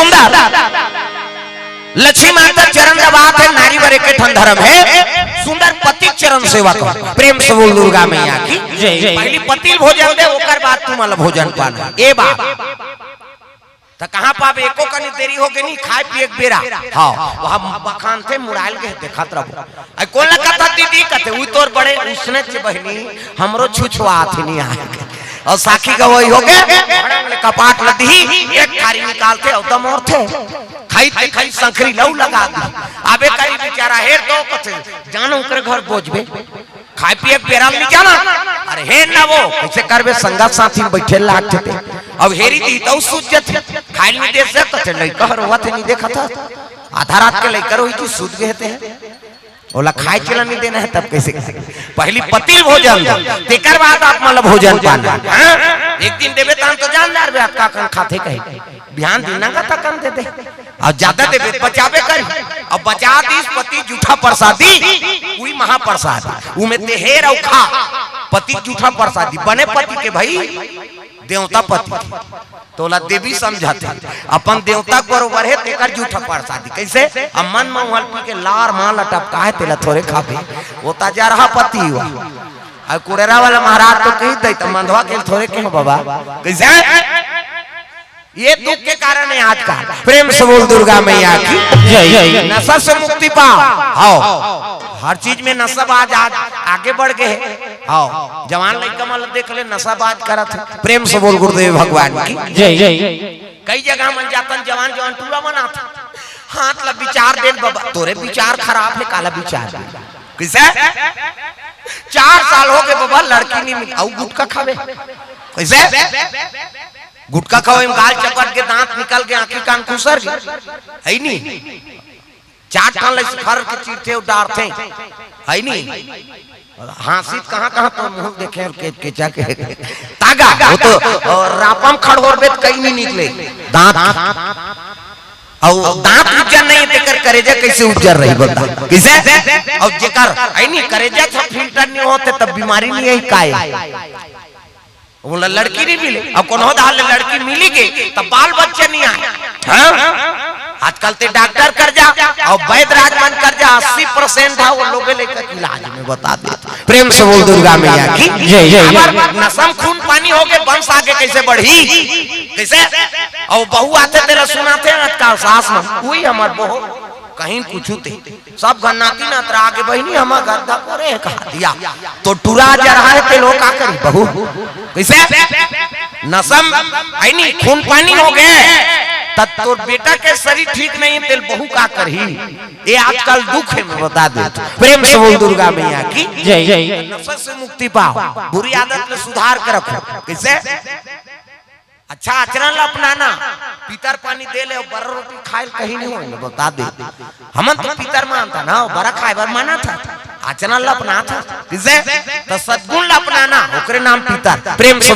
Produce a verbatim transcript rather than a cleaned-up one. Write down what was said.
सुंदर लक्ष्मी माता चरण दबात हे, नारी बर एक ठन धर्म हे, सुंदर पति चरण सेवा कर। प्रेम से बोल दुर्गा मैया की जय। पहली पति ल भोजन दे, ओकर बाद तुमन ल भोजन पाना। ए बात त कहाँ पाबे, एको कनी देरी होगे नहीं, खाए पिए के बेरा। हाँ, वहाँ बखान थे, मुड़ायल के देखत रहो। अई कोन ला कथा दीदी कथे, "उई तोर बड़े उसने चे बहिनी, हमरो छुछुआत ही नहीं आए।" अउ साखी गवई होगे, कपाट ल दिही, एक थारी निकालथे अउ दमोरथे। खाई ते खाई संखरी लऊ लगा दी। अबे करी बेचारा हेर तो कथे, "जानो ओकरे घर बोझबे।" खाए पिए के बेरा ल नहीं जाना। अरे हे ना वो, कइसे करबे, संगत साथी में बैठे लाग थे। अब हेरी दी तो सूझ जथे। खाए ल नहीं दे से तो थे, लइका हर रोवत हे, नहीं देखत हे। आधा रात के लइका रोही की सूत गए थे। ओला खाए के ला नहीं देना हे, तब कइसे करे? पहली पति ल भोजन दो, तेकर बाद आप मन ल भोजन पाना। हाँ? एक दिन देबे तहन तो जान डारबे, आप का कन खाथे कही। बिहान दिन नंगा तकन दे दे। अउ जादा देबे त बचाबे करी। अउ बचा दिस पति जूठा प्रसादी, उही महाप्रसादी। उमे ते हेर अउ खा। पति जूठा प्रसादी, बने पति के भई, देवता पति के। तोला देवी समझत हे, अपन देवता के बरोबर हे, तेकर जूठा प्रसादी। कइसे? अब मन म उहल पी के लार मां लटपका हे, तेला थोरे खाबे। वो त जरहा पति हुआ। अउ कुड़ेरा वाला महाराज तो कही दे, त मंधवा के थोरे के हो बाबा। कइसे? ये दुख के कारण हे आजकल। प्रेम से बोल दुर्गा मैया की जय। नशा से मुक्ति पाओ। हाव, हर चीज में नशा आज, आज आगे बढ़ गए हे। हाव, जवान लइका मन ल देख ले, नशाबाज करत हे। प्रेम से बोल गुरुदेव भगवान की जय। कई जगह मन जातन, जवान जवान टूरा मन आथे, हाथ ला विचार दे बाबा, तोरे विचार खराब हे, काला विचार दे। कइसे? चार साल होगे बाबा, लड़की नहीं मिली, अउ गुटखा खावे। कइसे? गुटखा खावे में गाल चपट के, दांत निकल के, आंखी कान खुसर गे। हे नहीं? चार ठन ले फर के चीरथे अउ डारथे। हे नहीं? हाँसित कहाँ कहाँ तो मुंह देखे अउ के, केचा के। तागा, वो तो, अ, रापम खड़ोरबे त कहीं नहीं निकले। दांत। अउ दांत उज्जर नहीं हे, तेकर करेजा कइसे उज्जर रही बता? कइसे? अउ जेकर, हे नहीं, करेजा से फिल्टर नहीं होथे, तब बीमारी नहीं हे, काय? ओला लड़की नहीं मिले, अउ कोनो दाल ले लड़की मिली गे, तब बाल बच्चा नहीं आए। हाँ? आजकल ते डॉक्टर कर जा, अउ वैद्य राज मन कर जा, अस्सी परसेंट हे वो लोग लेकर इलाज में बता दे। प्रेम से बोल दुर्गा मैया की जय, जय, जय। अगर नसम खून पानी होगे, वंश आगे कइसे बढ़ी? कइसे? अउ बहू आथे तेला सुनाथे ना, का सास मन, उही हमर बहू, कहीं कुछ ते। सब गन्नाती न अतरा गे बहिनी, हमर गर्दा करे हे कहा दिया। तो टुरा जरहा हे, ते लोग का करी बहू? कइसे? नसम, हे नहीं, खून पानी होगे। त तोर बेटा के शरीर ठीक नहीं हे, तेल बहू का करही? ये आजकल दुख हे, मैं बता दे। प्रेम से बोल दुर्गा मैया की जय, जय। नशा से मुक्ति पाओ, बुरी आदत ले सुधार के रखो। कइसे? अच्छा आचरण ला अपनाना, पितर पानी दे ले, बरा रोटी खाए ल कहीं नहीं होय, बता दे। हमन तो पितर मानथन, बरा खाए बर मनाथन, आचरण ला अपनाथन। कइसे? त सद्गुण ला अपनाना, ओकरे नाम पितर। प्रेम से